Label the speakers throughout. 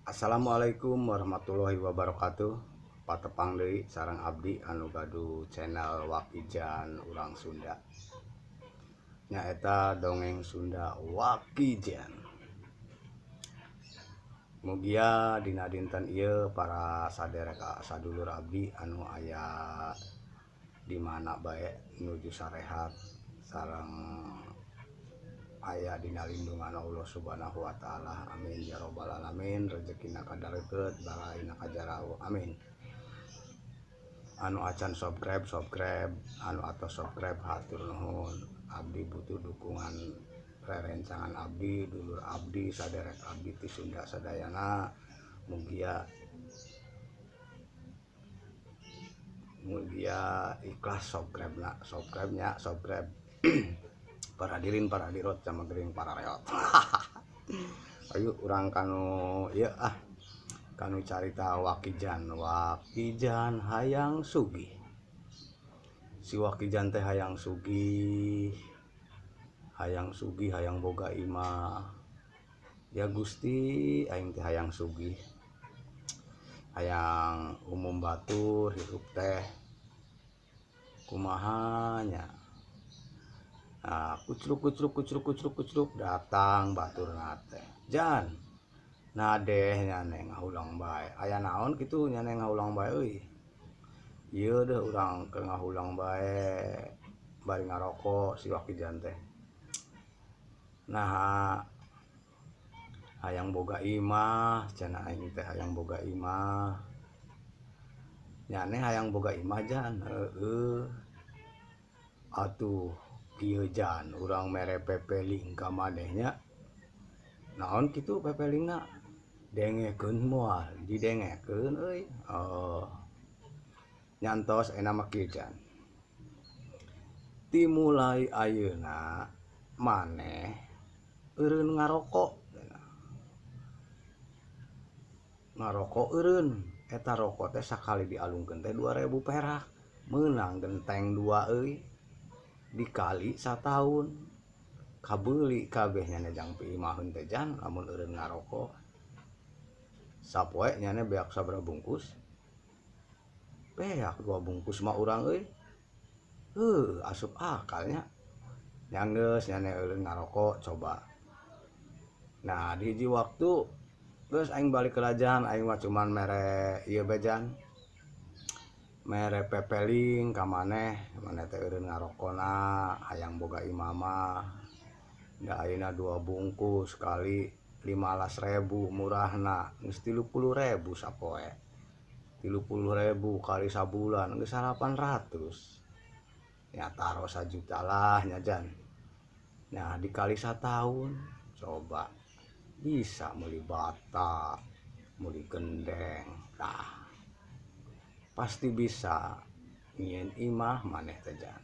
Speaker 1: Assalamualaikum warahmatullahi wabarakatuh. Patepang deui sareng abdi anu gaduh channel Wakijan Urang Sunda. Nyaeta dongeng Sunda Wakijan. Mugia dina dinten ieu para saderek sadulur abdi anu aya di mana bae nuju sarehat sareng aya dina lindungan Allah Subhanahu wa taala. Amin ya robbal alamin. Rezekina kadareukeut, balaina kajarauh. Amin. Anu acan subscribe, subscribe, anu atos subscribe hatur nuhun. Abdi butuh dukungan rerencangan abdi, dulur abdi, saderek abdi ti Sunda sadayana. Mugia mugia ikhlas subscribe na, subscribe nya, subscribe. Para hadirin, para hadirot, sama gering para reot. Ayo urang kanu ieu ah. Kanu carita Wakijan, Wakijan hayang sugih. Si Wakijan teh hayang sugih. Hayang sugih, hayang boga imah. Ya Gusti, aing teh hayang sugih. Hayang umum batur hirup teh. Kumaha nya. Nah, kucruk kucruk kucruk kucruk kucruk datang baturna teh. Jan, nadeh nyane ngahulang bae. Aya naon kitu nyane ngahulang bae euy. Ieu deuh urang keur ngahulang bae bari ngarokok si Wakijan teh. Nah, hayang boga imah, cenah aing teh hayang boga imah. Nyane hayang boga imah jan, heueuh. Atuh kieu jan urang mere pepeling ka manehnya. Naon kitu pepelingna? Dengekeun moal, didengekeun euy. Oh. Nyantos ayeuna mah kieu jan. Timulai ayeuna maneh eureun ngarokok. Ngarokok eureun, eta rokok teh sakali dialungkeun teh 2000 perak. Meunang genteng 2 euy. Dikali sataun kabeuli kabeh nyane jang piimaheun teh jan lamun eureun ngarokok. Sapoe nyane beak sabaraha bungkus? Beak 2 bungkus mah urang euy. Heuh, asup akalnya. Nya geus nyane eureun ngarokok coba. Nah, di hiji waktu geus aing balik ke lajan, aing mah cuman mere ieu bae jan. Mere pepeling ka maneh, maneh teh eureun ngarokona, hayang boga imah mah. Da ayeuna 2 bungkus kali 15.000 murahna, geus 30.000 sapoe. 30.000 kali sabulan geus 800. Ya taro sajuta lah nya jan. Nah, dikali sataun coba bisa meuli bata, meuli gendeng. Tah. Pasti bisa nyieun imah maneh teh jan.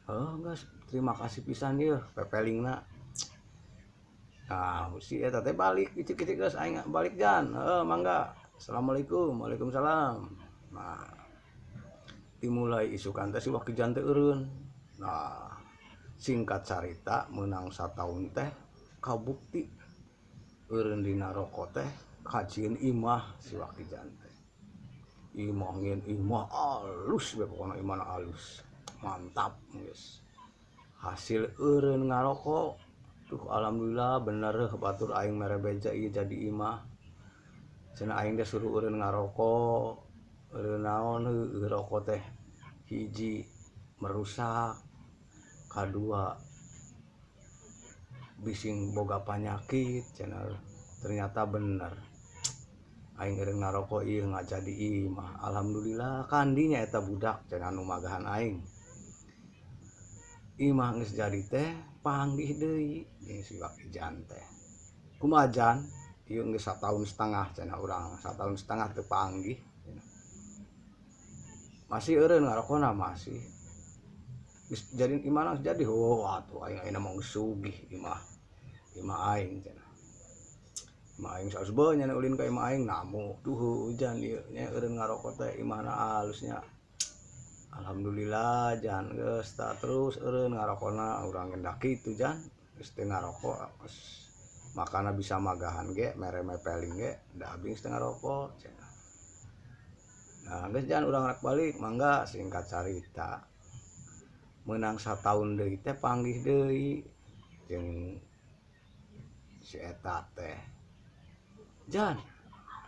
Speaker 1: Heuh geus, terima kasih pisan ieu pepelingna. Nah, si eta teh balik icik-icik geus aing balik jan. Heuh mangga. Assalamualaikum. Waalaikumsalam. Nah, dimulai isukan teh si Wakijan teh eureun. Nah, singkat carita meunang sataun teh kabukti eureun dina rokok teh kajieun imah si Wakijan teh. Imah ngieun imah alus we pokona imahna alus. Mantap geus. Hasil eureun ngarokok tuh alhamdulillah bener batur aing mere beja ieu jadi imah. Cenah aing teh suruh eureun ngarokok, eureun naon heueuh rokok teh hiji merusak, kadua bising boga panyakit cenah. Ternyata bener. Aing eureun ngarokok ieu ngajadi imah. Alhamdulillah kandinya eta budak cenah anu magahan aing. Imah geus jadi teh panggih deui jeung si Wakijan teh. Kumaha jan? Ieu geus sataun setengah cenah urang, sataun setengah teu panggih. Masih eureun ngarokona masih. Geus jadi imah geus jadi. Oh atuh aing ayeuna mah geus sugih imah. Imah aing cenah. Imah aing saus bae nyane ulin ka imah aing namu. Duh hujan ieu nya eureun ngarokok teh imahna alusnya. Alhamdulillah jan geus tah terus eureun ngarokona urang gendak kitu jan. Geus teu ngarokok geus Makana bisa magahan ge mere mepeling ge da abdi geus teu ngarokok cenah. Nah geus jan urang rek balik mangga singkat carita. Meunang sataun deui teh panggih deui jeung si eta teh. Jan,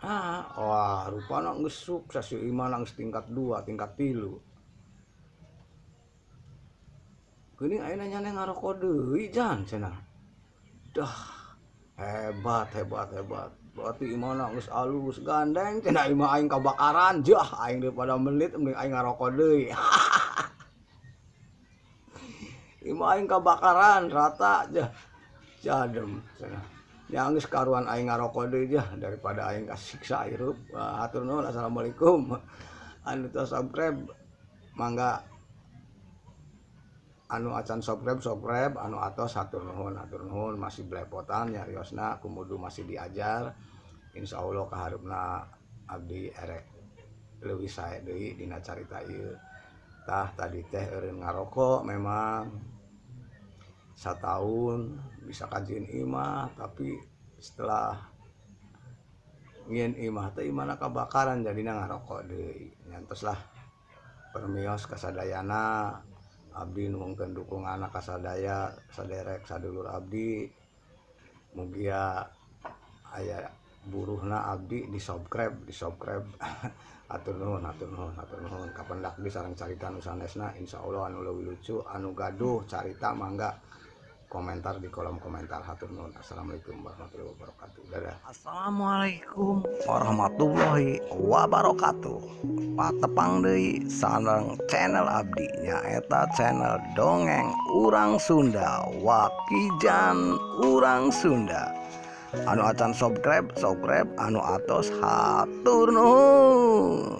Speaker 1: ah wah rupana geus sukses si imahna geus tingkat 2, tingkat 3. Geuning ayeuna nyaneh ngarokok deui jan cenah. Dah hebat hebat hebat. Berarti imahna geus alus gandeng cenah imah aing kabakaran jah aing daripada menit mending aing ngarokok deui. Imah aing kabakaran rata jah. Jadem cenah. Nya geus karuan aing ngarokok deui jah daripada aing kasiksa hirup. Hatur nuhun, assalamualaikum. Anu teu subscribe mangga, anu acan subscribe subscribe, anu atos hatur nuhun, hatur nuhun. Masih belepotan nyariosna kumudu masih diajar. Insyaallah kaharepna abdi erek leuwih sae deui dina carita ieu. Tah tadi teh eureun ngarokok memang sataun bisa kajieun imah, tapi setelah ngieun imah teh imahna kabakaran jadina ngarokok deui. Nyantos lah permios kasadayana. Abdi nuhunkeun dukunganna kasadaya saderek sadulur abdi. Mugia aya buruhna abdi di subscribe, di subscribe. Hatur nuhun, hatur nuhun, hatur nuhun. Kapendak di sareng carita nu sanesna insyaallah anu leuwih lucu, anu gaduh carita mangga komentar di kolom komentar. Hatur nuhun. Assalamualaikum warahmatullahi wabarakatuh. Dadah. Assalamualaikum warahmatullahi wabarakatuh. Patepang deui sareng channel abdi nyaeta channel Dongeng Urang Sunda, Wakijan Urang Sunda. Anu acan subscribe, subscribe, anu atos hatur nuhun.